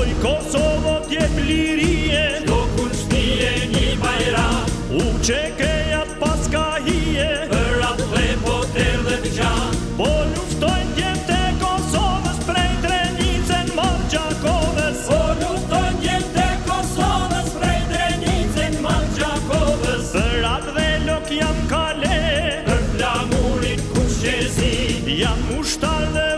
Oj Kosovo t'jep lirie. Çdo kush e një bajrak. UÇK-ja t'paska hije. Për atdhe po derdhet gjak. Po luftojnë djemtë e Kosovës prej Drenice n'Mal Gjakovës. Po luftojnë djemtë e Kosovës prej Drenice n'Mal Gjakovës. Për atdhe lok jam kale. Për flamurin kuq e zi. Jam ushtar dhe.